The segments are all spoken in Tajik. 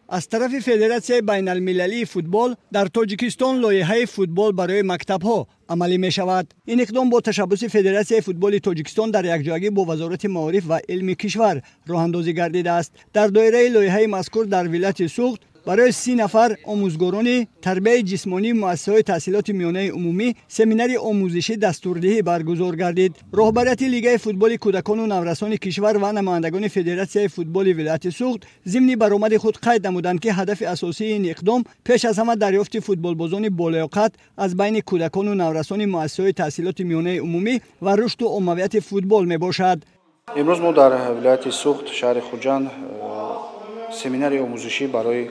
Аз тарафи Федератсияи байналмилалии футбол дар Тоҷикистон лоиҳаи футбол барои мактабҳо амалӣ мешавад. Ин иқдом бо ташаббуси Федератсияи футболи Тоҷикистон дар якҷоягӣ бо Вазорати маориф ва илми кишвар роҳандозӣ гардидааст. Дар доираи лоиҳаи мазкур дар вилояти Суғд барои 30 нафар омӯзгорони тарбияи ҷисмонии муассисаҳои таҳсилоти миёнаи умумӣ семинари омӯзишӣ дастурдиҳӣ баргузор гардид. Роҳбарияти Лигаи футболи кӯдакону наврасони кишвар ва намояндагони Федератсияи футболи вилояти Суғд зимни баромади худ қайд намуданд, ки ҳадафи асосии ин иқдом пеш аз ҳама дарёфти футболбозони болаёқат аз байни кӯдакону наврасони муассисаҳои таҳсилоти миёнаи умумӣ ва рушду оммавияти футбол мебошад. Имрӯз мо дар вилояти Суғд, шаҳри Хуҷанд, семинари омӯзишӣ барои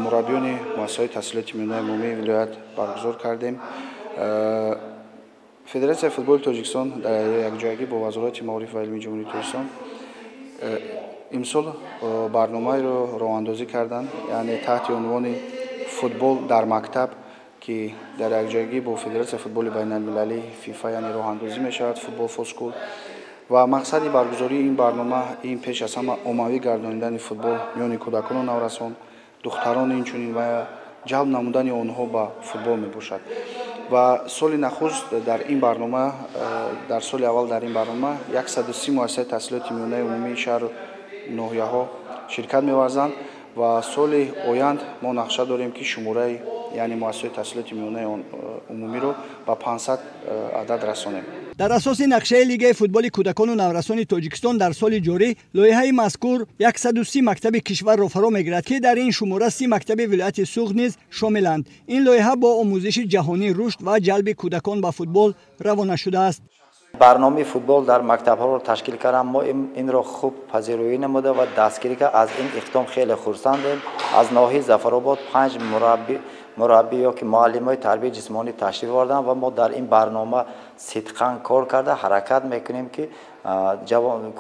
мураббиёни муассисаҳои таҳсилоти миёнаи умумии вилоят баргузор кардем. Федератсияи футболи Тоҷикистон дар якҷоягӣ бо Вазорати маориф ва илми Ҷумҳурии Тоҷикистон имсол барномаеро роҳандозӣ карданд, яъне таҳти унвони футбол дар мактаб, ки дар якҷоягӣ бо Федератсияи футболи байналмилалӣ ФИФА, яъне роҳандозӣ мешавад Football for School. Ва мақсади баргузории ин барнома ин пеш аз ҳама оммавӣ гардонидани футбол миёни кӯдакону наврасон, духтарон инчунин ва ҷалб намудани онҳо ба футбол мебошад. Ва соли нахуст дар ин барнома, дар соли аввал дар ин барнома 130 муассисаи таҳсилоти миёнаи умумии шаҳру ноҳияҳо ширкат меварзанд ва соли оянд мо нақша дорем, ки шумораи, яъне муассисаҳои таҳсилоти миёнаи умумиро ба 500 адад расонем. Дар асоси нақшаи Лигаи футболи кӯдакону наврасони Тоҷикистон дар соли ҷорӣ лоиҳаи мазкур 130 мактаби кишварро фаро мегирад, ки дар ин шумора 30 мактаби вилояти Суғд низ шомиланд. Ин лоиҳа бо омӯзиши ҷаҳонӣ, рушд ва ҷалби кӯдакон ба футбол равона шудааст. Барномаи футбол дар мактабҳоро ташкил кардам. Мо инро хуб пазироӣ намуда ва дастгирӣ кард. Аз ин иқдом хеле хурсандем. Аз ноҳияи Зафаробод 5 мураббӣ ё ки муаллимои тарбияи ҷисмонӣ ташриф оварданд ва мо дар ин барнома сидқан кор карда ҳаракат мекунем, ки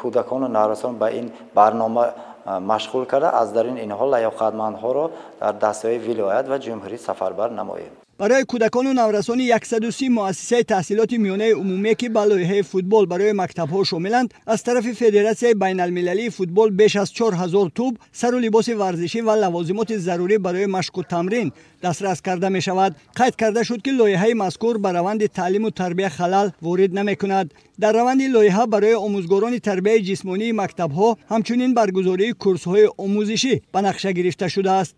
кӯдакону наврасон ба ин барнома машғул карда, аз дарун инҳо лаёқатмандҳоро дар дастаҳои вилоят ва ҷумҳурӣ сафарбар намоем. Барои кӯдакону наврасони 130 муассисаи таҳсилоти миёнаи умумие, ки ба лоиҳаи футбол барои мактабҳо шомиланд, аз тарафи Федератсияи байналмилалии футбол беш аз 4000 тӯб, сару либоси варзишӣ ва лавозимоти зарурӣ барои машқу тамрин дастрас карда мешавад. Қайд карда шуд, ки лоиҳаи мазкур ба раванди таълиму тарбия халал ворид намекунад. Дар раванди лоиҳа барои омӯзгорони тарбияи ҷисмонии мактабҳо ҳамчунин баргузории курсҳои омӯзишӣ ба нақша гирифта шудааст.